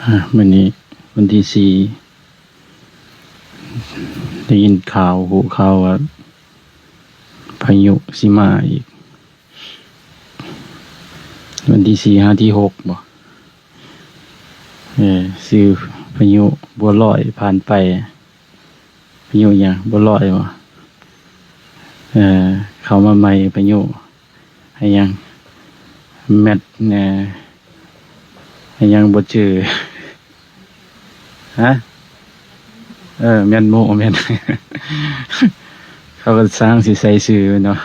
ອ່າ ມື້ນີ້ວັນທີສີ່ ໄດ້ຍິນຂ່າວ ຮູ້ຂ່າວວ່າພາຍຸຊິມາອີກ. ວັນທີສີ່ຫາທີຫົກບໍ? ເອີ ຊື່ພາຍຸບົວລອຍຜ່ານໄປ. ພາຍຸຫຍັງ? ບົວລອຍບໍ? ເອີ ເຂົ້າມາໃໝ່ ພາຍຸຫຍັງ? ແມັດແນ່ ຫຍັງບໍ່ຈື່. ຮະ? ເອີ ແມັດໂມ ແມ່ນ. ເຂົາກໍຊ່າງຊິໃສ່ຊື່ເນາະ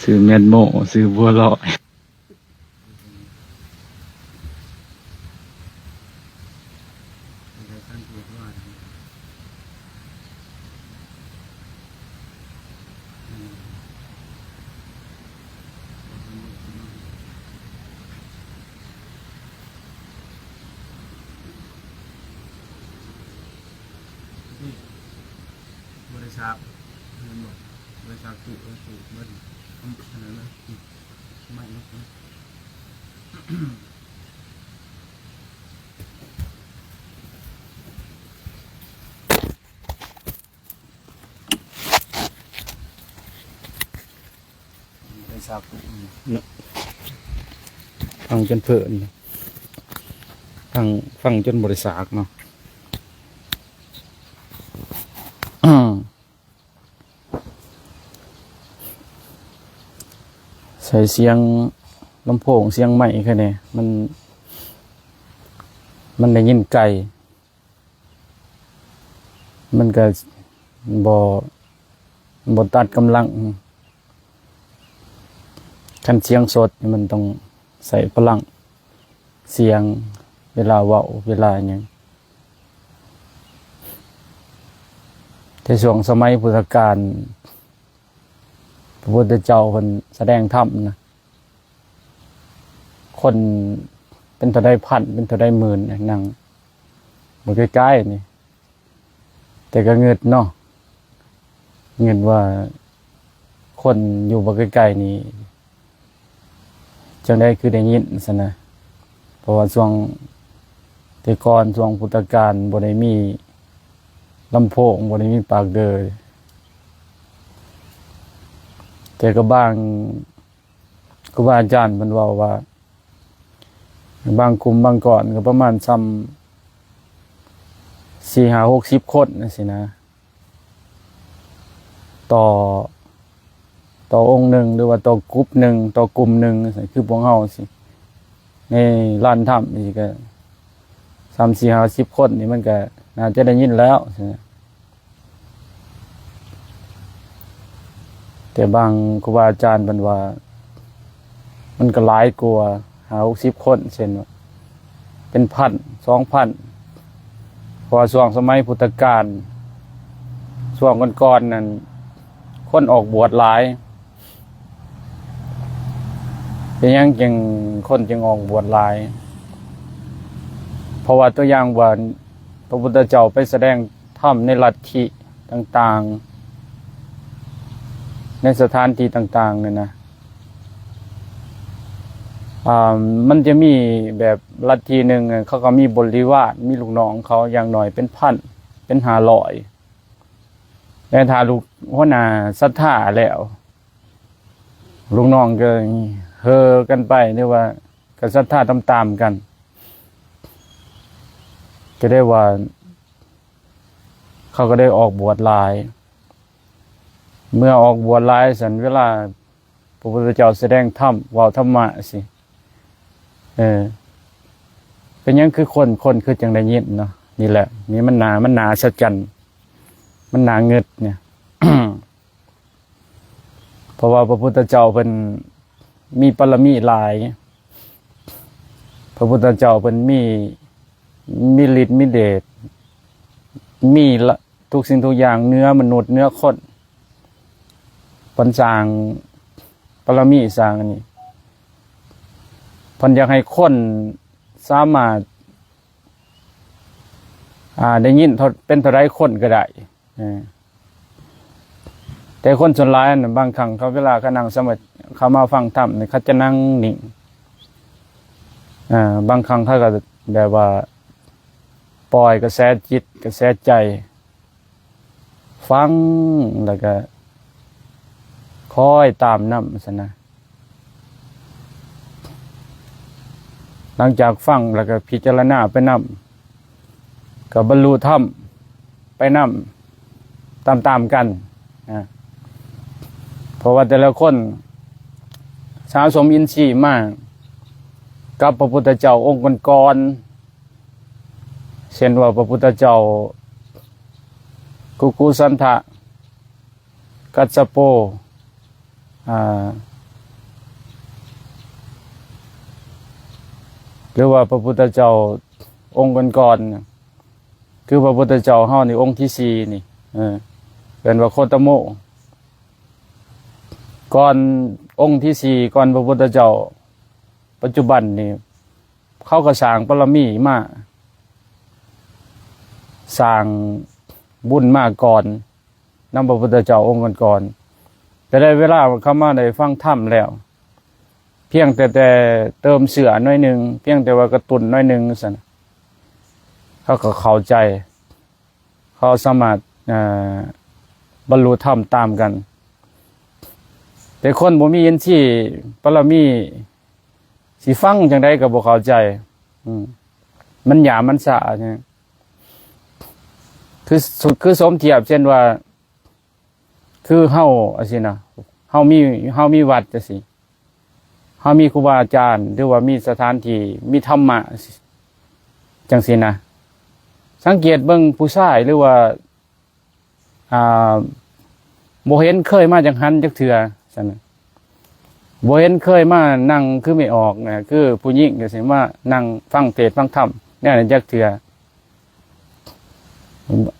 ຊື່ແມັດໂມ ຊື່ບົວລອຍ. ບໍ່ໄດ້ສາກ ແມ່ນບໍ່? ບໍ່ໄດ້ສາກຕູ້ ຕູ້ເບິດ ອັນນັ້ນນະ ໄມ້ນະ. ໄດ້ສາກ ເນາະ ຟັງຈົນເພີນ ຟັງ ຟັງຈົນບໍ່ໄດ້ສາກເນາະ. ໃສ່ສຽງລຳໂພງ ສຽງໄມຄະແນ່ ມັນ ມັນໄດ້ຍິນໄກ. ມັນກະບໍ່ ບໍ່ຕັດກຳລັງ. ຄັນສຽງສົດມັນຕ້ອງໃຊ້ພະລັງສຽງ ເວລາເວົ້າ ເວລາຫຍັງ. ແຕ່ຊ່ວງສະໄໝພຸດທະການ ພະພຸດທະເຈົ້າເພິ່ນສະແດງທຳນະ ຄົນເປັນເທົ່າໃດພັນ ເປັນເທົ່າໃດໝື່ນ ນັ່ງເບິ່ງໃກ້ໆນີ້ ແຕ່ກໍງຶດເນາະ ງຶດວ່າຄົນຢູ່ເບິ່ງໃກ້ໆນີ້ ຈັ່ງໃດຄືໄດ້ຍິນຊັ້ນນະ. ເພາະວ່າຊ່ວງແຕ່ກ່ອນ ຊ່ວງພຸດທະການ ບໍ່ໄດ້ມີລຳໂພງ ບໍ່ໄດ້ມີປາກເດີ ແຕ່ກໍບາງ ຄູບາອາຈານເພິ່ນເວົ້າວ່າ ບາງກຸ່ມບາງກ້ອນກໍປະມານຊ່ຳສີ່ຫ້າຫົກສິບຄົນຈັ່ງຊີ້ນະ ຕໍ່ ຕໍ່ອົງໜຶ່ງ ຫຼືວ່າຕໍ່ກຸ່ມໜຶ່ງ ຕໍ່ກຸ່ມໜຶ່ງ ຄືພວກເຮົາຊີ້ ໃນລານທຳນີ້ກໍຊ່ຳສີ່ຫ້າສິບຄົນນີ້ ມັນກໍໜ້າຈະໄດ້ຍິນແລ້ວ. ແຕ່ບາງຄູບາອາຈານເພິ່ນວ່າ ມັນກໍຫຼາຍກວ່າຫ້າຫົກສິບຄົນ ເຊັ່ນວ່າເປັນພັນ ສອງພັນ ເພາະວ່າຊ່ວງສະໄໝພຸດທະການ ຊ່ວງກ່ອນໆນັ້ນ ຄົນອອກບວດຫຼາຍ. ເປັນຫຍັງຈຶ່ງ ຄົນຈຶ່ງອອກບວດຫຼາຍ? ເພາະວ່າຕົວຢ່າງວ່າ ພະພຸດທະເຈົ້າໄປສະແດງທຳໃນລັດທິຕ່າງໆ ໃນສະຖານທີ່ຕ່າງໆນີ້ນະ ອ່າ ມັນຈະມີແບບລັດທິໜຶ່ງ ເຂົາກໍມີບໍລິວານ ມີລູກນ້ອງເຂົາຢ່າງໜ້ອຍເປັນພັນ ເປັນຫ້າຮ້ອຍ ແຕ່ຖ້າລູກ ຫົວໜ້າສັດທາແລ້ວ ລູກນ້ອງກໍເຮີກັນໄປ ຫຼືວ່າກໍສັດທາຕາມໆກັນ ກໍໄດ້ວ່າ ເຂົາກໍໄດ້ອອກບວດຫຼາຍ. ເມື່ອອອກບວດຫຼາຍຊັ້ນ ເວລາພະພຸດທະເຈົ້າສະແດງທຳ ເວົ້າທຳມະຊີ້ ເອີ ເປັນຫຍັງຄືຄົນ ຄົນຄືຈັ່ງໄດ້ຍິນເນາະ? ນີ້ແຫຼະ ນີ້ມັນໜ້າ ມັນໜ້າອັດສະຈັນ ມັນໜ້າງຶດນີ້. ເພາະວ່າພະພຸດທະເຈົ້າເພິ່ນມີບາລະມີຫຼາຍ ພະພຸດທະເຈົ້າເພິ່ນມີ ມີລິດມີເດດ ມີ ທຸກສິ່ງທຸກຢ່າງເໜືອມະນຸດເໜືອຄົນ. ເພິ່ນສ້າງບາລະມີ ສ້າງອັນນີ້ ເພິ່ນຢາກໃຫ້ຄົນສາມາດ ອ່າ ໄດ້ຍິນເທົ່າ ເປັນເທົ່າໃດຄົນກໍໄດ້ ເອີ ແຕ່ຄົນສ່ວນຫຼາຍນັ້ນ ບາງຄັ້ງເຂົາ ເວລາເຂົານັ່ງສະມາ ເຂົາມາຟັງທຳນີ້ ເຂົາຈະນັ່ງນິ່ງ ອ່າ ບາງຄັ້ງເຂົາກໍ ແບບວ່າປ່ອຍກະແສຈິດກະແສໃຈ ຟັງ ແລ້ວກະຄອຍຕາມນຳຊັ້ນນະ. ຫຼັງຈາກຟັງແລ້ວກະພິຈາລະນາໄປນຳ ກະບັນລຸທຳໄປນຳ ຕາມໆກັນນະ. ເພາະວ່າແຕ່ລະຄົນສະສົມອິນຊີມາກັບພະພຸດທະເຈົ້າອົງກ່ອນໆ ເຊັ່ນວ່າພະພຸດທະເຈົ້າກຸກຸສັນທະ ກັດສະໂປ ອາ ຫຼືວ່າພະພຸດທະເຈົ້າອົງກ່ອນໆ ຄືພະພຸດທະເຈົ້າເຮົານີ້ອົງທີສີ່ນີ້ ເອີ ເອີ້ນວ່າໂຄຕະໂມ ກ່ອນອົງທີສີ່ ກ່ອນພະພຸດທະເຈົ້າປັດຈຸບັນນີ້ ເຂົາກໍສ້າງບາລະມີມາ ສ້າງບຸນມາກ່ອນ ນຳພະພຸດທະເຈົ້າອົງກ່ອນໆ ແຕ່ໃດເວລາເຂົາມາໄດ້ຟັງທຳແລ້ວ ພຽງແຕ່ ແຕ່ເຕີມເຊື້ອໜ້ອຍໜຶ່ງ ພຽງແຕ່ວ່າກະຕຸ້ນໜ້ອຍໜຶ່ງຊັ້ນ ເຂົາກໍເຂົ້າໃຈ ເຂົາສາມາດ ເອີ ບັນລຸທຳຕາມກັນ. ແຕ່ຄົນບໍ່ມີອິນຊີບາລະມີ ຊິຟັງຈັ່ງໃດກໍບໍ່ເຂົ້າໃຈ ອືມ ມັນຫຍາບມັນຊ້າ ຄື ຄືສົມທຽບເຊັ່ນວ່າ ຄືເຮົາຈັ່ງຊີ້ນະ ເຮົາມີ ເຮົາມີວັດຈັ່ງຊີ້ ເຮົາມີຄູບາອາຈານ ຫຼືວ່າມີສະຖານທີ່ ມີທຳມະ ຈັ່ງຊີ້ນະ ສັງເກດເບິ່ງຜູ້ຊາຍ ຫຼືວ່າ ອ່າ ບໍ່ເຫັນເຄີຍມາຈັກຫັນຈັກເທື່ອຊັ້ນນະ ບໍ່ເຫັນເຄີຍມານັ່ງຄືແມ່ອອກນະ ຄືຜູ້ຍິງຈັ່ງຊີ້ ມານັ່ງຟັງເທດຟັງທຳແນວນັ້ນຈັກເທື່ອ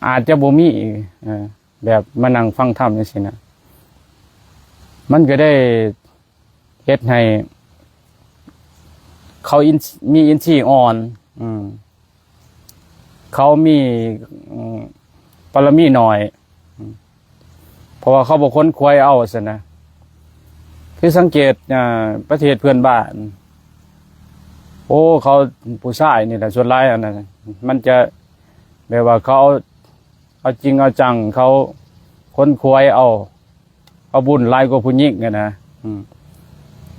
ອາດຈະບໍ່ມີ ເອີ ແບບມານັ່ງຟັງທຳຈັ່ງຊີ້ນະ ມັນກໍໄດ້ເຮັດໃຫ້ເຂົາອິນ ມີອິນຊີອ່ອນ ອືມ ເຂົາມີ ອືມ ບາລະມີໜ້ອຍ ເພາະວ່າເຂົາບໍ່ຂົນຂວາຍເອົາຊັ້ນນະ ຄືສັງເກດ ອາ ປະເທດເພື່ອນບ້ານ ໂອ້ ເຂົາ ຜູ້ຊາຍນີ້ແຫຼະສ່ວນຫຼາຍ ອັນນັ້ນ ມັນຈະແບບວ່າເຂົາເອົາຈິງເອົາຈັງ ເຂົາຂົນຂວາຍເອົາ ເອົາບຸນຫຼາຍກວ່າຜູ້ຍິງຫັ້ນນະ ອືມ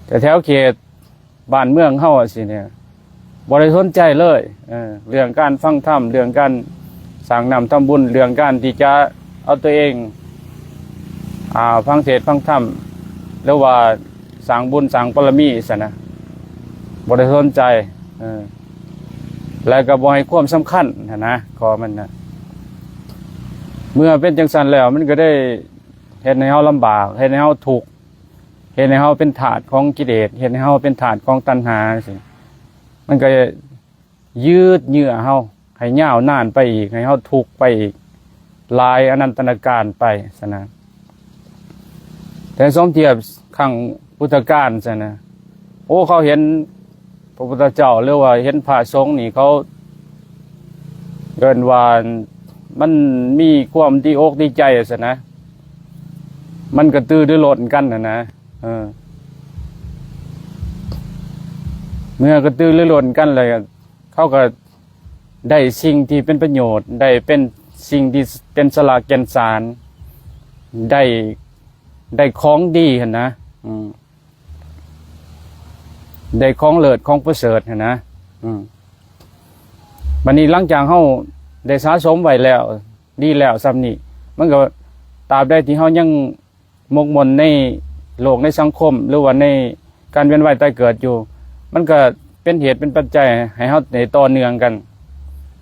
ແຕ່ແຖວເຂດບ້ານເມືອງເຮົາຈັ່ງຊີ້ນີ້ ບໍ່ໄດ້ສົນໃຈເລີຍ ເອີ ເລື່ອງການຟັງທຳ ເລື່ອງການສ້າງນ້ຳທຳບຸນ ເລື່ອງການທີ່ຈະເອົາຕົວເອງ ອ່າ ຟັງເທດຟັງທຳ ຫຼືວ່າສ້າງບຸນສ້າງບາລະມີຊັ້ນນະ ບໍ່ໄດ້ສົນໃຈ ເອີ ແລະກໍບໍ່ໃຫ້ຄວາມສຳຄັນຫັ້ນນະ ຂໍ້ມັນນະ. ເມື່ອເປັນຈັ່ງຊັ້ນແລ້ວ ມັນກໍໄດ້ເຮັດໃຫ້ເຮົາລຳບາກ ເຮັດໃຫ້ເຮົາທຸກ ເຮັດໃຫ້ເຮົາເປັນທາດຂອງກິເລດ ເຮັດໃຫ້ເຮົາເປັນທາດຂອງຕັນຫາ ມັນກໍຍືດເຍື້ອເຮົາໃຫ້ຍາວນານໄປອີກ ໃຫ້ເຮົາທຸກໄປອີກຫຼາຍອະນັນຕະນາການໄປຊັ້ນນະ. ແຕ່ສົມທຽບຄັ້ງພຸດທະການຊັ້ນນະ ໂອ້ ເຂົາເຫັນ ພະພຸດທະເຈົ້າ ຫຼືວ່າເຫັນພະສົງນີ້ ເຂົາເອີ້ນວ່າມັນມີຄວາມດີອົກດີໃຈຊັ້ນນະ ມັນກະຕືລືລົ້ນກັນຫັ້ນນະ ເອີ ເມື່ອກະຕືລືລົ້ນກັນແລ້ວ ເຂົາກະໄດ້ສິ່ງທີ່ເປັນປະໂຫຍດ ໄດ້ເປັນສິ່ງທີ່ເປັນສາລະແກ່ນສານ ໄດ້ ໄດ້ຂອງດີຫັ້ນນະ ອືມ ໄດ້ຂອງເລີດຂອງປະເສີດຫັ້ນນະ ອືມ ບັດນີ້ຫຼັງຈາກເຮົາໄດ້ສະສົມໄວ້ແລ້ວ ດີແລ້ວສ່ຳນີ້ ມັນກໍ ຕາບໃດທີ່ເຮົາຍັງໝົກໝົ່ນໃນໂລກໃນສັງຄົມ ຫຼືວ່າໃນການວຽນວ່າຍຕາຍເກີດຢູ່ ມັນກໍເປັນເຫດເປັນປັດໄຈໃຫ້ເຮົາໄດ້ຕໍ່ເນື່ອງກັນ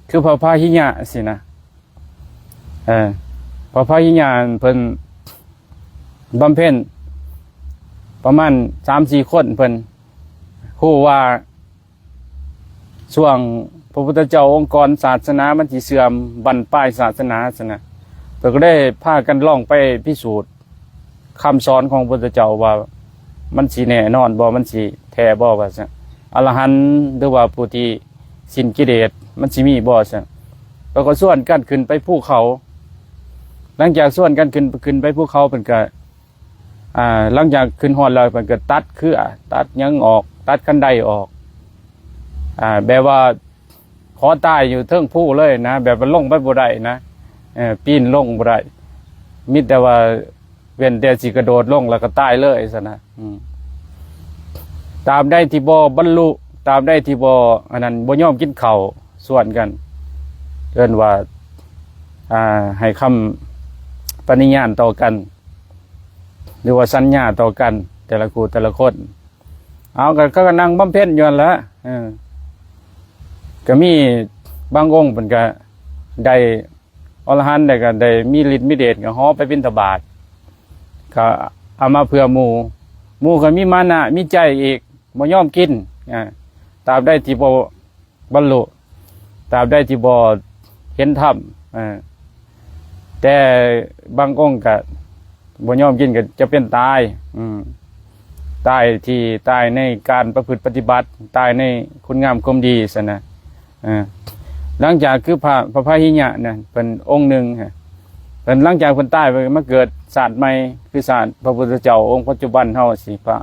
ຄືພະພາຫິຍະຊີ້ນະ ເອີ ພະພາຫິຍະເພິ່ນບຳເພັນປະມານສາມສີ່ຄົນ ເພິ່ນຮູ້ວ່າຊ່ວງພະພຸດທະເຈົ້າອົງກອນສາສະໜາມັນຊິເສື່ອມ ບັ້ນປາຍສາສະໜາຊັ້ນນະ ເພິ່ນກໍໄດ້ພາກັນລອງໄປພິສູດ ຄຳສອນຂອງພະພຸດທະເຈົ້າວ່າມັນຊິແນ່ນອນບໍ່ ມັນຊິແທ້ບໍ່ວ່າຊັ້ນ ອະລະຫັນ ຫຼືວ່າຜູ້ທີ່ສິ້ນກິເລດມັນຊິມີບໍ່ຊັ້ນ ແລ້ວກໍຊວນກັນຂຶ້ນໄປພູເຂົາ. ຫຼັງຈາກຊວນກັນຂຶ້ນ ຂຶ້ນໄປພູເຂົາ ເພິ່ນກໍ ອ່າ ຫຼັງຈາກຂຶ້ນຮອດແລ້ວ ເພິ່ນກໍຕັດເຄືອ ຕັດຫຍັງອອກ ຕັດຄັນໄດອອກ ອ່າ ແບບວ່າ ຂໍຕາຍຢູ່ເທິງພູເລີຍນະ ແບບວ່າລົງໄປບໍ່ໄດ້ນະ ເອີ ປີນລົງບໍ່ໄດ້ ມີແຕ່ວ່າເວັ້ນແຕ່ຊິກະໂດດລົງແລ້ວກໍຕາຍເລີຍຊັ້ນນະ. ອືມ ຕາມໃດທີ່ບໍ່ບັນລຸ ຕາມໃດທີ່ບໍ່ອັນນັ້ນ ບໍ່ຍອມກິນເຂົ້າ ຊວນກັນ ເອີ້ນວ່າ ອ່າ ໃຫ້ຄຳປະນິຍານຕໍ່ກັນ ຫຼືວ່າສັນຍາຕໍ່ກັນ ແຕ່ລະຄູ່ແຕ່ລະຄົນ. ເອົາ ກໍ ກໍ ກໍນັ່ງບຳເພັນຢູ່ຫັ້ນລະ. ເອີ ກໍມີບາງອົງເພິ່ນກໍໄດ້ ອໍລະຫັນ ແລ້ວກໍໄດ້ມີລິດມີເດດ ກໍເຫາະໄປບິນທະບາດ ກໍເອົາມາເພື່ອໝູ່. ໝູ່ກໍມີມານະ ມີໃຈອີກ ບໍ່ຍອມກິນ. ອາ ຕາບໃດທີ່ບໍ່ບັນລຸ ຕາບໃດທີ່ບໍ່ເຫັນທຳ ອາ ແຕ່ບາງອົງກໍບໍ່ຍອມກິນ ກໍຈະເປັນຕາຍ. ອືມ ຕາຍທີ່ ຕາຍໃນການປະພຶດປະຕິບັດ ຕາຍໃນຄຸນງາມຄວາມດີຊັ້ນນະ. ເອີ ຫຼັງຈາກຄືພະ ພະພາຫິຍະນະ ເພິ່ນອົງໜຶ່ງ ເພິ່ນ ຫຼັງຈາກເພິ່ນຕາຍ ເພິ່ນມາເກີດຊາດໃໝ່ ຄືຊາດພະພຸດທະເຈົ້າອົງປັດຈຸບັນເຮົາຊີ້ ພະ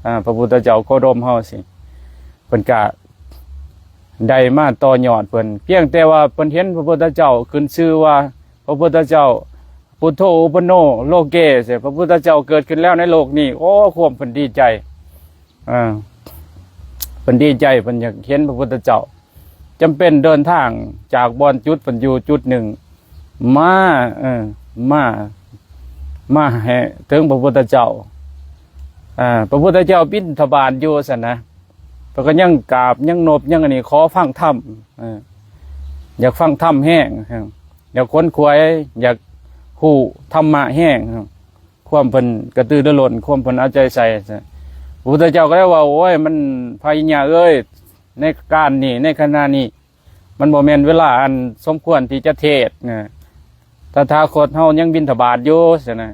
ອ່າ ພະພຸດທະເຈົ້າໂຄດົມເຮົາຊີ້ ເພິ່ນກະໄດ້ມາຕໍ່ຍອດເພິ່ນ ພຽງແຕ່ວ່າເພິ່ນເຫັນພະພຸດທະເຈົ້າຂຶ້ນຊື່ວ່າ ພະພຸດທະເຈົ້າ ປຸດໂທອຸປັນໂນໂລເກ ຊີ້ ພະພຸດທະເຈົ້າເກີດຂຶ້ນແລ້ວໃນໂລກນີ້ ໂອ້ ຄວາມເພິ່ນດີໃຈ. ອ່າ ເພິ່ນດີໃຈ ເພິ່ນຢາກເຫັນພະພຸດທະເຈົ້າ ຈຳເປັນເດີນທາງຈາກບ່ອນຈຸດເພິ່ນຢູ່ຈຸດໜຶ່ງ ມາ ເອີ ມາ ມາໃຫ້ເຖິງພະພຸດທະເຈົ້າ. ອ່າ ພະພຸດທະເຈົ້າບິນທະບາດຢູ່ຊັ້ນນະ ເພິ່ນກໍຍັງກາບ ຍັງນົບ ຍັງອັນນີ້ ຂໍຟັງທຳ ເອີ ຢາກຟັງທຳແຮງ ຢາກຂົນຂວາຍ ຢາກຮູ້ທຳມະແຮງ. ຄວາມເພິ່ນກະຕືລືລົ້ນ ຄວາມເພິ່ນເອົາໃຈໃສ່. ພະພຸດທະເຈົ້າກໍໄດ້ເວົ້າ ໂອ້ຍ ມັນ ພະຫິຍະເອີຍ ໃນການນີ້ ໃນຂະນະນີ້ ມັນບໍ່ແມ່ນເວລາອັນສົມຄວນທີ່ຈະເທດນະ ຕະຖາຄົດເຮົາຍັງບິນທະບາດຢູ່ ຊັ້ນນະ.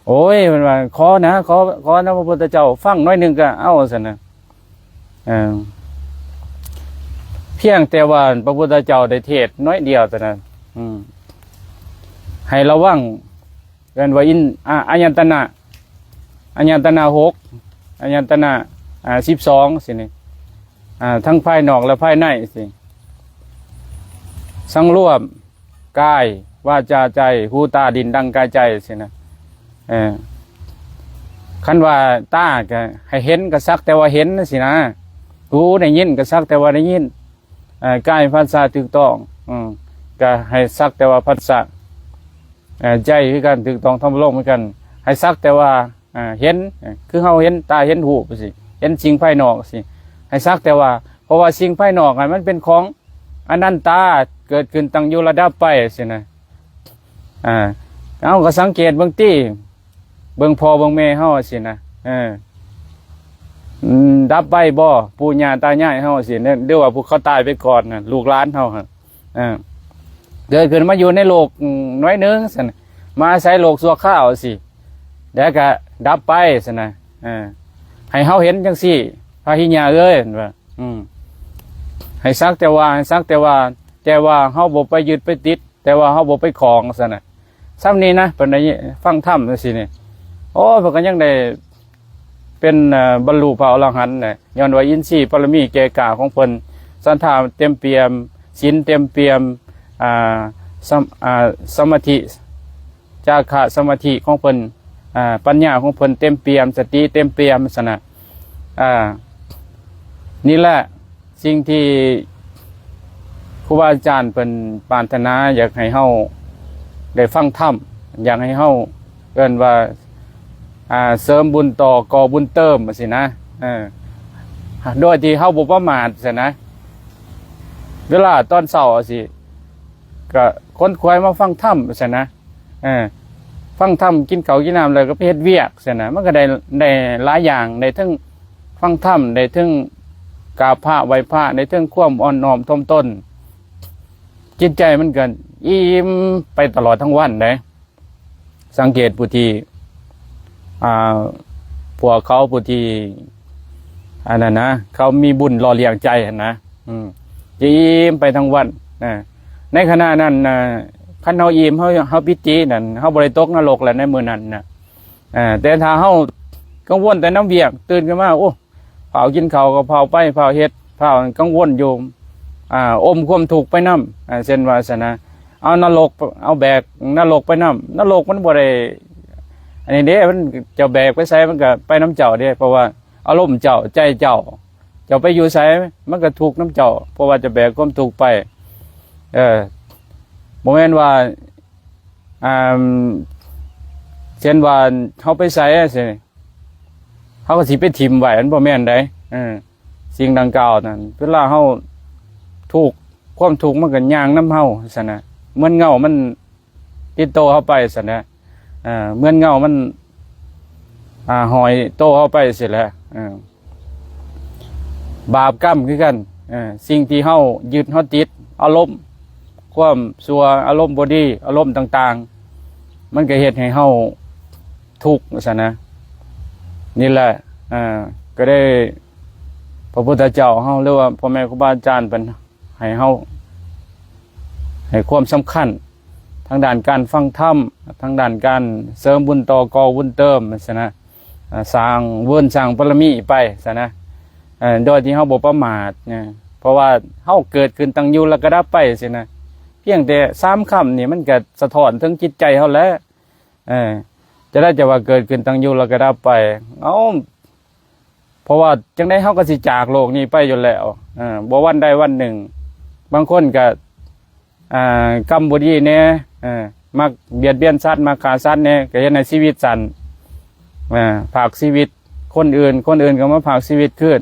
ໂອ້ຍ ເພິ່ນວ່າ ຂໍນະ ຂໍ ຂໍນະ ພະພຸດທະເຈົ້າ ຟັງໜ້ອຍໜຶ່ງກໍເອົາ ຊັ້ນນະ. ເອີ ພຽງແຕ່ວ່າພະພຸດທະເຈົ້າໄດ້ເທດໜ້ອຍດຽວເທົ່ານັ້ນ ອືມ ໃຫ້ລະວັງ ເອີ້ນວ່າອິນ ອາ ອາຍະຕະນະ ອາຍະຕະນະຫົກ ອາຍະຕະນະ ອາ ສິບສອງ ຊີ້ນີ້ ອາ ທັງພາຍນອກ ແລະ ພາຍໃນຊີ້ ສັງລວມ ກາຍ ວາຈາ ໃຈ ຫູ ຕາ ດິນ ດັງ ກາຍ ໃຈ ຊີ້ນະ. ເອີ ຄັນວ່າຕາກໍໃຫ້ເຫັນ ກໍສັກແຕ່ວ່າເຫັນຊີ້ນະ, ຫູໄດ້ຍິນ ກໍສັກແຕ່ວ່າໄດ້ຍິນ, ເອີ ກາຍພັດສະຖືກຕ້ອງ ອືມ ກໍໃຫ້ສັກແຕ່ວ່າພັດສະ, ເອີ ໃຈຄືກັນ ຖືກຕ້ອງທຳລົມຄືກັນ ໃຫ້ສັກແຕ່ວ່າ ອ່າ ເຫັນ ຄືເຮົາເຫັນ ຕາເຫັນຮູບຊີ້ ເຫັນສິ່ງພາຍນອກຊີ້ ໃຫ້ສັກແຕ່ວ່າ ເພາະວ່າສິ່ງພາຍນອກຫັ້ນມັນເປັນຂອງອະນັນຕາ ເກີດຂຶ້ນ ຕັ້ງຢູ່ ລະດັບໄປຊີ້ນະ. ອ່າ ເຮົາກໍສັງເກດເບິ່ງຕິ ເບິ່ງພໍ່ເບິ່ງແມ່ເຮົາຊີ້ນະ ເອີ ອືມ ດັບໄປບໍ່ ປູ່ຍ່າຕາຍາຍເຮົາຊີ້ນະ ຫຼືວ່າຜູ້ເຂົາຕາຍໄປກ່ອນນະ ລູກຫຼານເຮົາຫັ້ນ ເອີ ເກີດຂຶ້ນມາຢູ່ໃນໂລກໜ້ອຍໜຶ່ງຊັ້ນ ມາອາໄສໂລກຊົ່ວຄາວຊີ້ ແລ້ວກະດັບໄປຊັ້ນນະ. ເອີ ໃຫ້ເຮົາເຫັນຈັ່ງຊີ້ ພະຫິຍະເອີຍ ເພິ່ນວ່າ ອືມ ໃຫ້ສັກແຕ່ວ່າ ໃຫ້ສັກແຕ່ວ່າ ແຕ່ວ່າເຮົາບໍ່ໄປຍຶດໄປຕິດ ແຕ່ວ່າເຮົາບໍ່ໄປຂອງຊັ້ນນະ. ຊ່ຳນີ້ນະ ເພິ່ນໄດ້ຟັງທຳຈັ່ງຊີ້ນີ້ ໂອ້ ເພິ່ນກໍຍັງໄດ້ ເປັນ ເອີ ບັນລຸພະອໍລະຫັນນະ ຍ້ອນວ່າອິນຊີບາລະມີແກ່ກ້າຂອງເພິ່ນ ສັດທາເຕັມປ່ຽມ ສິນເຕັມປ່ຽມ ອ່າ ສຳ ອ່າ ສະມາທິ ຈາຄະສະມາທິຂອງເພິ່ນ ອ່າ ປັນຍາຂອງເພິ່ນເຕັມປ່ຽມ ສະຕິເຕັມປ່ຽມຊັ້ນນະ. ອ່າ ນີ້ແຫຼະ ສິ່ງທີ່ຄູບາອາຈານເພິ່ນປາດຖະໜາ ຢາກໃຫ້ເຮົາໄດ້ຟັງທຳ ຢາກໃຫ້ເຮົາ ເອີ້ນວ່າ ອ່າ ເສີມບຸນຕໍ່ ກໍ່ບຸນເຕີມຊີ້ນະ ເອີ ໂດຍທີ່ເຮົາບໍ່ປະໝາດຊັ້ນນະ. ເວລາຕອນເຊົ້າຊີ້ ກໍຂົນຂວາຍມາຟັງທຳຊັ້ນນະ ເອີ ຟັງທຳ ກິນເຂົ້າກິນນ້ຳແລ້ວກໍໄປເຮັດວຽກຊັ້ນນະ ມັນກໍໄດ້ ໄດ້ຫຼາຍຢ່າງ ໄດ້ເທິງຟັງທຳ ໄດ້ເທິງກາບພະໄຫວ້ພະ ໄດ້ເທິງຄວາມອ່ອນນ້ອມຖ່ອມຕົນ ຈິດໃຈມັນກໍອີ່ມໄປຕະຫຼອດທັງວັນເດ້. ສັງເກດຜູ້ທີ່ ອ່າ ພວກເຂົາຜູ້ທີ່ ອັນນັ້ນນະ ເຂົາມີບຸນຫຼໍ່ລ້ຽງໃຈຫັ້ນນະ ອືມ ຈະອີ່ມໄປທັງວັນນະ. ໃນຂະນະນັ້ນນະ ຄັນເຮົາອີ່ມ ເຮົາ ເຮົາປີຕິນັ້ນ ເຮົາບໍ່ໄດ້ຕົກນະລົກແລ້ວໃນມື້ນັ້ນນະ. ເອີ ແຕ່ຖ້າເຮົາກັງວົນແຕ່ນຳວຽກ ຕື່ນຂຶ້ນມາ ໂອ້ ຟ້າວກິນເຂົ້າກໍຟ້າວໄປ ຟ້າວເຮັດ ຟ້າວກັງວົນຢູ່ ອ່າ ອົມຄວາມທຸກໄປນຳ ອ່າ ເຊັ່ນວ່າຊັ້ນນະ ເອົານະລົກ ເອົາແບກນະລົກໄປນຳ ນະລົກມັນບໍ່ໄດ້ ອັນນີ້ເດ້ ມັນ ເຈົ້າແບກໄປໃສມັນກໍໄປນຳເຈົ້າເດ້ ເພາະວ່າອາລົມເຈົ້າ ໃຈເຈົ້າ ເຈົ້າໄປຢູ່ໃສ ມັນກໍທຸກນຳເຈົ້າ ເພາະວ່າເຈົ້າແບກຄວາມທຸກໄປ. ເອີ ບໍ່ແມ່ນວ່າ ອ່າ ເຊັ່ນວ່າເຮົາໄປໃສຈັ່ງຊີ້ ເຮົາກໍຊິໄປຖິ້ມໄວ້ ມັນບໍ່ແມ່ນໃດ. ເອີ ສິ່ງດັ່ງກ່າວນັ້ນ ເວລາເຮົາທຸກ ຄວາມທຸກມັນກໍຍ່າງນຳເຮົາຊັ້ນນະ ເໝືອນເງົາມັນ ຕິດໂຕເຮົາໄປຊັ້ນນະ ເອີ ເໝືອນເງົາມັນ ອ່າ ຫ້ອຍໂຕເຮົາໄປຊີ້ແຫຼະ. ເອີ ບາບກຳຄືກັນ ເອີ ສິ່ງທີ່ເຮົາຍຶດເຮົາຕິດ ອາລົມຄວາມຊົ່ວ ອາລົມບໍ່ດີ ອາລົມຕ່າງໆ ມັນກໍເຮັດໃຫ້ເຮົາທຸກຊັ້ນນະ. ນີ້ແຫຼະ ເອີ ກໍໄດ້ ພະພຸດທະເຈົ້າເຮົາ ຫຼືວ່າພໍ່ແມ່ຄູບາອາຈານເພິ່ນ ໃຫ້ເຮົາໃຫ້ຄວາມສຳຄັນທາງດ້ານການຟັງທຳ ທາງດ້ານການເສີມບຸນຕໍ່ ກໍ່ບຸນເຕີມຊັ້ນນະ ອ່າ ສ້າງເວີນສ້າງບາລະມີໄປຊັ້ນນະ ເອີ ໂດຍທີ່ເຮົາບໍ່ປະໝາດນະ ເພາະວ່າເຮົາເກີດຂຶ້ນຕັ້ງຢູ່ແລ້ວກໍດັບໄປຊີ້ນະ ພຽງແຕ່ສາມຄຳນີ້ມັນກໍສະທ້ອນເຖິງຈິດໃຈເຮົາແຫຼະ. ເອີ ຈະໄດ້ຈະວ່າເກີດຂຶ້ນຕັ້ງຢູ່ແລ້ວກໍດັບໄປ ເອົາ ເພາະວ່າຈັ່ງໃດເຮົາກໍຊິຈາກໂລກນີ້ໄປຢູ່ແລ້ວ ເອີ ບໍ່ວັນໃດວັນໜຶ່ງ ບາງຄົນກໍ ອ່າ ກຳບໍ່ດີແດ່ ເອີ ມັກບຽດບຽນສັດ ມັກຂ້າສັດແດ່ ກໍເຮັດໃຫ້ຊີວິດສັ້ນ ອ່າ ພາກຊີວິດຄົນອື່ນ ຄົນອື່ນກໍມາພາກຊີວິດຄືນ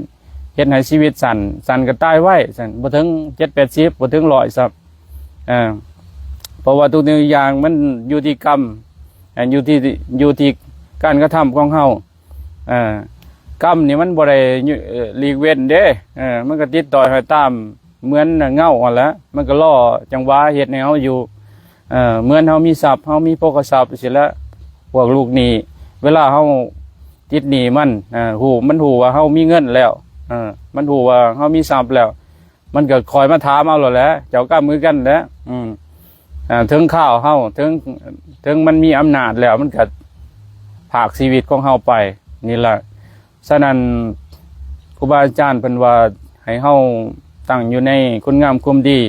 ເຮັດໃຫ້ຊີວິດສັ້ນ ສັ້ນກໍຕາຍໄວ ຊັ້ນ ບໍ່ເຖິງເຈັດແປດສິບ ບໍ່ເຖິງຮ້ອຍຊ້ຳ ເອີ ເພາະວ່າທຸກສິ່ງທຸກຢ່າງມັນຢູ່ທີ່ກຳ ເອີ ຢູ່ທີ່ ຢູ່ທີ່ການກະທຳຂອງເຮົາ. ເອີ ກຳນີ້ມັນບໍ່ໄດ້ ເອີ ຫຼີກເວັ້ນເດ້ ເອີ ມັນກໍຕິດຕໍ່ຫ້ອຍຕາມ ເໝືອນເງົາຫັ້ນແຫຼະ ມັນກໍລໍຈັງຫວະເຮັດໃຫ້ເຮົາຢູ່ ເອີ ເໝືອນເຮົາມີຊັບ ເຮົາມີໂພຄະຊັບຊີ້ແຫຼະ ພວກລູກໜີ້ ເວລາເຮົາຕິດໜີ້ມັນ ເອີ ຮູ້ ມັນຮູ້ວ່າເຮົາມີເງິນແລ້ວ ເອີ ມັນຮູ້ວ່າເຮົາມີຊັບແລ້ວ ມັນກໍຄອຍມາຖາມເຮົາໂລດແຫຼະ ເຈົ້າກຳຄືກັນແຫຼະ ອືມ ອ່າ ເຖິງຄາວເຮົາ ເຖິງ ເຖິງມັນມີອຳນາດແລ້ວ ມັນກໍພາກຊີວິດຂອງເຮົາໄປ ນີ້ລະ. ສະນັ້ນ ຄູບາອາຈານເພິ່ນວ່າໃຫ້ເຮົາຕັ້ງຢູ່ໃນຄຸນງາມຄວາມດີ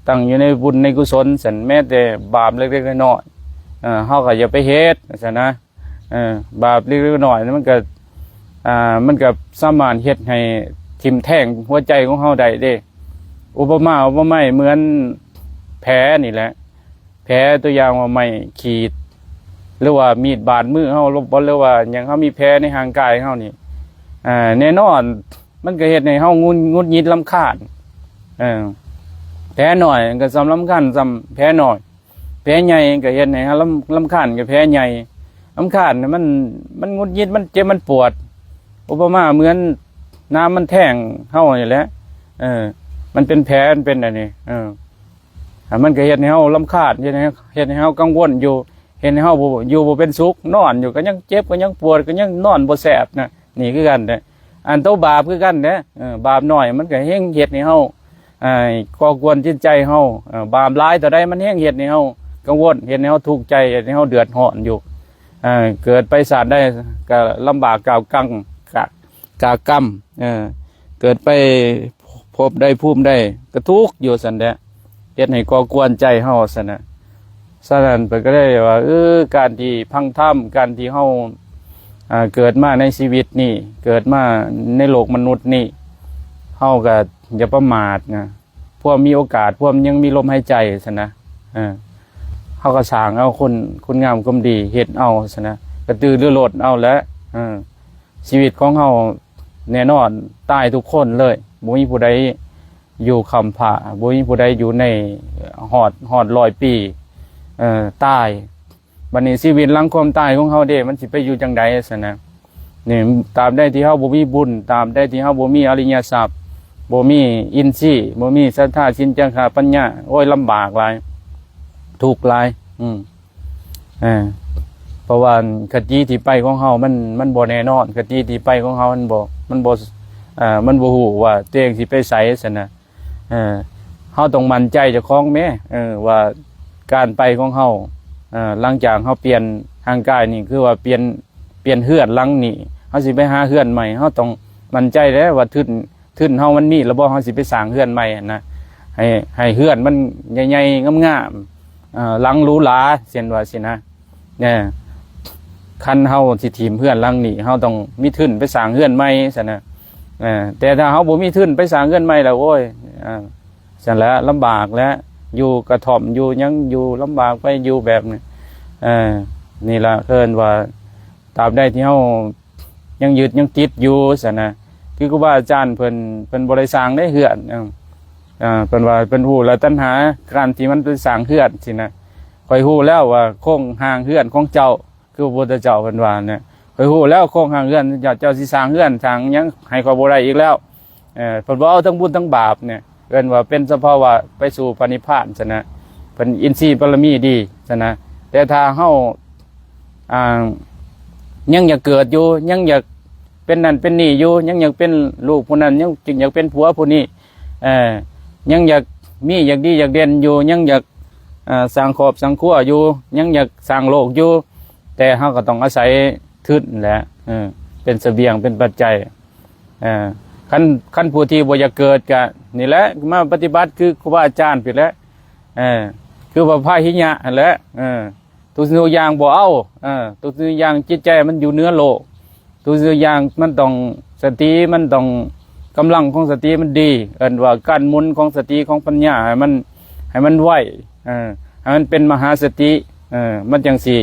ຕັ້ງຢູ່ໃນບຸນໃນກຸສົນ ຊັ້ນ ແມ້ແຕ່ບາບເລັກໆນ້ອຍໆ ເອີ ເຮົາກໍຢ່າໄປເຮັດ ຊັ້ນນະ. ເອີ ບາບເລັກໆນ້ອຍໆ ມັນກໍ ອ່າ ມັນກໍສາມາດເຮັດໃຫ້ຖິ້ມແທງຫົວໃຈຂອງເຮົາໄດ້ເດ້. ອຸປະມາອຸປະໄມເໝືອນແຜນີ້ແຫຼະ ແຜ ຕົວຢ່າງວ່າໄມ້ຂີດ ຫຼືວ່າມີດບາດມືເຮົາ ຫຼືວ່າຫຍັງ ເຮົາມີແຜໃນຮ່າງກາຍເຮົານີ້ ອ່າ ແນ່ນອນ ມັນກໍເຮັດໃຫ້ເຮົາງຸນ ຫງຸດຫງິດ ລຳຄານ ເອີ ແຜນ້ອຍກໍສ່ຳລຳຄານສ່ຳແຜນ້ອຍ ແຜໃຫຍ່ກໍເຮັດໃຫ້ເຮົາລຳ ລຳຄານກັບແຜໃຫຍ່ ລຳຄານມັນ ມັນຫງຸດຫງິດ ມັນເຈັບ ມັນປວດ ອຸປະມາເໝືອນໜາມມັນແທງເຮົານີ້ແຫຼະ ເອີ ມັນເປັນແຜ ມັນເປັນອັນນີ້ ເອີ ອ່າ ມັນກໍເຮັດໃຫ້ເຮົາລຳຄານ ເຮັດໃຫ້ ເຮັດໃຫ້ເຮົາກັງວົນຢູ່ ເຮັດໃຫ້ເຮົາບໍ່ ຢູ່ບໍ່ເປັນສຸກ ນອນຢູ່ກໍຍັງເຈັບ ກໍຍັງປວດ ກໍຍັງນອນບໍ່ແຊບນະ ນີ້ຄືກັນເດ້. ອັນໂຕບາບຄືກັນເດ້ ເອີ ບາບນ້ອຍມັນກໍແຮ່ງເຮັດໃຫ້ເຮົາ ອ່າ ກໍ່ກວນຈິດໃຈເຮົາ ເອີ ບາບຫຼາຍເທົ່າໃດມັນແຮ່ງເຮັດໃຫ້ເຮົາກັງວົນ ເຮັດໃຫ້ເຮົາທຸກໃຈ ເຮັດໃຫ້ເຮົາເດືອດຮ້ອນຢູ່ ເກີດໄປຊາດໃດກໍລຳບາກກາກກັງ ກາ ກາກຳ ເອີ ເກີດໄປພົບໃດພູມໃດກໍທຸກຢູ່ຊັ້ນແຫຼະ ເຮັດໃຫ້ກໍ່ກວນໃຈເຮົາຊັ້ນນະ. ສະນັ້ນເພິ່ນກໍເລີຍວ່າ ເອີ ການທີ່ຟັງທຳ ການທີ່ເຮົາ ອ່າ ເກີດມາໃນຊີວິດນີ້ ເກີດມາໃນໂລກມະນຸດນີ້ ເຮົາກໍຢ່າປະໝາດນະ ພວມມີໂອກາດ ພວມຍັງມີລົມຫາຍໃຈຊັ້ນນະ ເອີ ເຮົາກໍສ້າງເອົາຄຸນ ຄຸນງາມຄວາມດີ ເຮັດເອົາຊັ້ນນະ ກະຕືລືລົ້ນເອົາແຫຼະ ເອີ ຊີວິດຂອງເຮົາແນ່ນອນຕາຍທຸກຄົນເລີຍ ບໍ່ມີຜູ້ໃດຢູ່ຄ້ຳຟ້າ ບໍ່ມີຜູ້ໃດຢູ່ໃນຮອດ ຮອດຮ້ອຍປີ ເອີ ຕາຍ. ບັດນີ້ຊີວິດຫຼັງຄວາມຕາຍຂອງເຮົາເດ້ ມັນຊິໄປຢູ່ຈັ່ງໃດຊັ້ນນະ? ນີ້ ຕາບໃດທີ່ເຮົາບໍ່ມີບຸນ ຕາບໃດທີ່ເຮົາບໍ່ມີອະລິຍະຊັບ ບໍ່ມີອິນຊີ ບໍ່ມີສັດທາ ສິນ ຈາຄະ ປັນຍາ ໂອ້ຍ ລຳບາກຫຼາຍ ທຸກຫຼາຍ ອືມ ເອີ ເພາະວ່າຄະຕິທີ່ໄປຂອງເຮົາມັນ ມັນບໍ່ແນ່ນອນ ຄະຕິທີ່ໄປຂອງເຮົາມັນບໍ່ ມັນບໍ່ ເອີ ມັນບໍ່ຮູ້ວ່າຕົວເອງຊິໄປໃສຊັ້ນນະ. ເອີ ເຮົາຕ້ອງໝັ້ນໃຈເຈົ້າຂອງແມ້ ເອີ ວ່າການໄປຂອງເຮົາ ເອີ ຫຼັງຈາກເຮົາປ່ຽນຮ່າງກາຍນີ້ ຄືວ່າປ່ຽນ ປ່ຽນເຮືອນຫຼັງນີ້ ເຮົາຊິໄປຫາເຮືອນໃໝ່ ເຮົາຕ້ອງໝັ້ນໃຈແຫຼະວ່າທຶນ ທຶນເຮົາມັນມີແລ້ວບໍ່ ເຮົາຊິໄປສ້າງເຮືອນໃໝ່ຫັ້ນນະ. ໃຫ້ ໃຫ້ເຮືອນມັນໃຫຍ່ໆ ງາມໆ ເອີ ຫຼັງຫຼູຫຼາ ເຊັ່ນວ່າຊີ້ນະ. ເອີ ຄັນເຮົາຊິຖີ້ມເຮືອນຫຼັງນີ້ ເຮົາຕ້ອງມີທຶນໄປສ້າງເຮືອນໃໝ່ຊັ້ນນະ. ເອີ ແຕ່ຖ້າເຮົາບໍ່ມີທຶນໄປສ້າງເຮືອນໃໝ່ແລ້ວ ໂອ້ຍ ເອີ ຊັ້ນແຫຼະ ລຳບາກແຫຼະ ຢູ່ກະທ່ອມ ຢູ່ຫຍັງ ຢູ່ລຳບາກໄປ ຢູ່ແບບນີ້. ເອີ ນີ້ລະເອີ້ນວ່າ ຕາບໃດທີ່ເຮົາຍັງຍຶດຍັງຕິດຢູ່ຊັ້ນນະ ຄືຄູບາອາຈານເພິ່ນ ເພິ່ນບໍ່ໄດ້ສ້າງໃນເຮືອນ. ເອີ ເອີ ເພິ່ນວ່າເພິ່ນຮູ້ແລ້ວຕັນຫາ ການທີ່ມັນໄປສ້າງເຮືອນຊີ້ນະ. ຂ້ອຍຮູ້ແລ້ວວ່າໂຄງຮ່າງເຮືອນຂອງເຈົ້າ ຄືພະພຸດທະເຈົ້າເພິ່ນວ່ານະ ຂ້ອຍຮູ້ແລ້ວໂຄງຮ່າງເຮືອນ ເຈົ້າ ເຈົ້າຊິສ້າງເຮືອນສ້າງຫຍັງໃຫ້ຂ້ອຍບໍ່ໄດ້ອີກແລ້ວ. ເອີ ເພິ່ນບໍ່ເອົາທັງບຸນທັງບາບນີ້ ເອີ້ນວ່າເປັນສະພາວະໄປສູ່ພະນິບພານຊັ້ນນະ ເພິ່ນອິນຊີບາລະມີດີຊັ້ນນະ. ແຕ່ຖ້າເຮົາ ອ່າ ຍັງຢາກເກີດຢູ່ ຍັງຢາກເປັນນັ້ນເປັນນີ້ຢູ່ ຍັງຢາກເປັນລູກຜູ້ນັ້ນ ຍັງຢາກເປັນຜົວຜູ້ນີ້ ເອີ ຍັງຢາກມີ ຢາກດີ ຢາກເດັ່ນຢູ່ ຍັງຢາກ ເອີ ສ້າງຄອບສ້າງຄົວຢູ່ ຍັງຢາກສ້າງໂລກຢູ່ ແຕ່ເຮົາກໍຕ້ອງອາໄສທຶນແຫຼະ ເອີ ເປັນສະບຽງ ເປັນປັດໄຈ. ເອີ ຄັນ ຄັນຜູ້ທີ່ບໍ່ຢາກເກີດກະນີ້ແຫຼະ ມາປະຕິບັດຄືຄູບາອາຈານພີ້ແຫຼະ ເອີ ຄືວ່າພາຫິຍະຫັ້ນແຫຼະ ເອີ ທຸກສິ່ງທຸກຢ່າງບໍ່ເອົາ ເອີ ທຸກສິ່ງທຸກຢ່າງຈິດໃຈມັນຢູ່ເໜືອໂລກ ທຸກສິ່ງທຸກຢ່າງມັນຕ້ອງ ສະຕິມັນຕ້ອງ ກຳລັງຂອງສະຕິມັນດີ ເອີ້ນວ່າການໝູນຂອງສະຕິຂອງປັນຍາໃຫ້ມັນ ໃຫ້ມັນໄວ ເອີ ໃຫ້ມັນເປັນມະຫາສະຕິ ເອີ ມັນຈັ່ງຊິ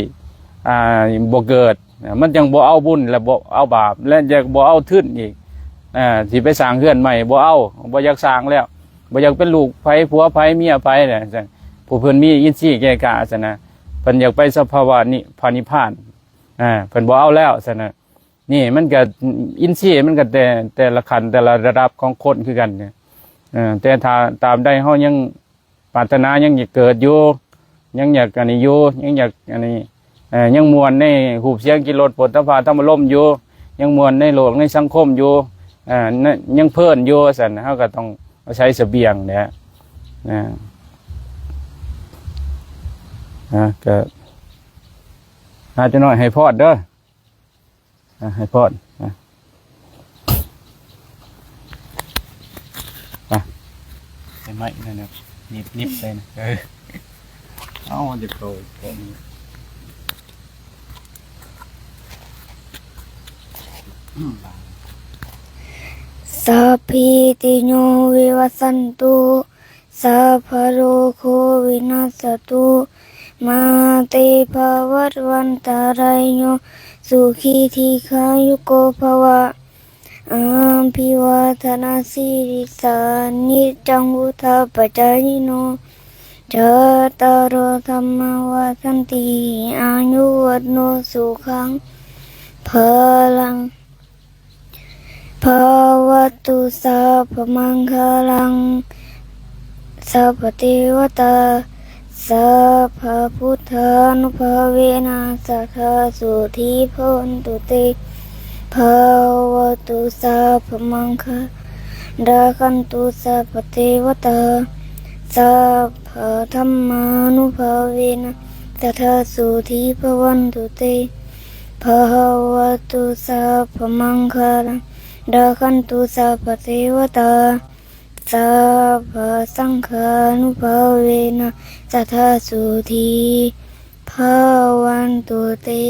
ອ່າ ບໍ່ເກີດ ເອີ ມັນຈັ່ງບໍ່ເອົາບຸນ ແລະ ບໍ່ເອົາບາບ ແລະ ຢາກບໍ່ເອົາທຶນອີກ ເອີ ຊິໄປສ້າງເຮືອນໃໝ່ ບໍ່ເອົາ ບໍ່ຢາກສ້າງແລ້ວ ບໍ່ຢາກເປັນລູກໃຜ ຜົວໃຜ ເມຍໃຜແຫຼະ ຜູ້ເພິ່ນມີອິນຊີແກ່ກ້າຊັ້ນນະ ເພິ່ນຢາກໄປສະພາວະນິ ພະນິບພານ ເພິ່ນບໍ່ເອົາແລ້ວຊັ້ນນະ. ນີ້ມັນກະ ອິນຊີມັນກະແຕ່ ແຕ່ລະຂັ້ນ ແຕ່ລະລະດັບຂອງຄົນຄືກັນ ເອີ ແຕ່ຖ້າຕາມໃດເຮົາຍັງ ປາດຖະໜາຍັງຢາກເກີດຢູ່ ຍັງຢາກອັນນີ້ຢູ່ ຍັງຢາກອັນນີ້ ເອີ ຍັງມ່ວນໃນຮູບສຽງກິ່ນລົດໂຜດຖະພະທຳມາລົມຢູ່ ຍັງມ່ວນໃນໂລກໃນສັງຄົມຢູ່ ເອີ ຍັງເພີນຢູ່ຊັ້ນ ເຮົາກໍຕ້ອງອາໄສສະບຽງແຫຼະ ນະ ນະ ກໍຫາຈັກໜ້ອຍໃຫ້ພອນເດີ. ອ່ະ ໃຫ້ພອນ ອ່ະ ອ່ະ ໃຫ້ໄມ້ນັ້ນນະ ໜິບ ໜິບໃສ່ນະ ເອີ ເອົາ ມັນຈະເຂົ້າ ເຂົ້າ Sabbītiyo vivajjantu, sabbarogo vinassatu, mā te bhavatvantarāyo, sukhī dīghāyuko bhava. Abhivādanasīlissa niccaṃ vuḍḍhāpacāyino, cattāro dhammā vaḍḍhanti, āyu vaṇṇo sukhaṃ balaṃ. Bhavatu sabbamaṅgalaṃ, sabbadevatā, sabbabuddhānubhāvena, sadā sotthī bhavantu te. Bhavatu sabbamaṅgalaṃ, rakkhantu sabbadevatā, sabbadhammānubhāvena, sadā sotthī bhavantu te. Bhavatu sabbamaṅgalaṃ, rakkhantu sabbadevatā, sabbasaṅghānubhāvena, sadā sotthī bhavantu te.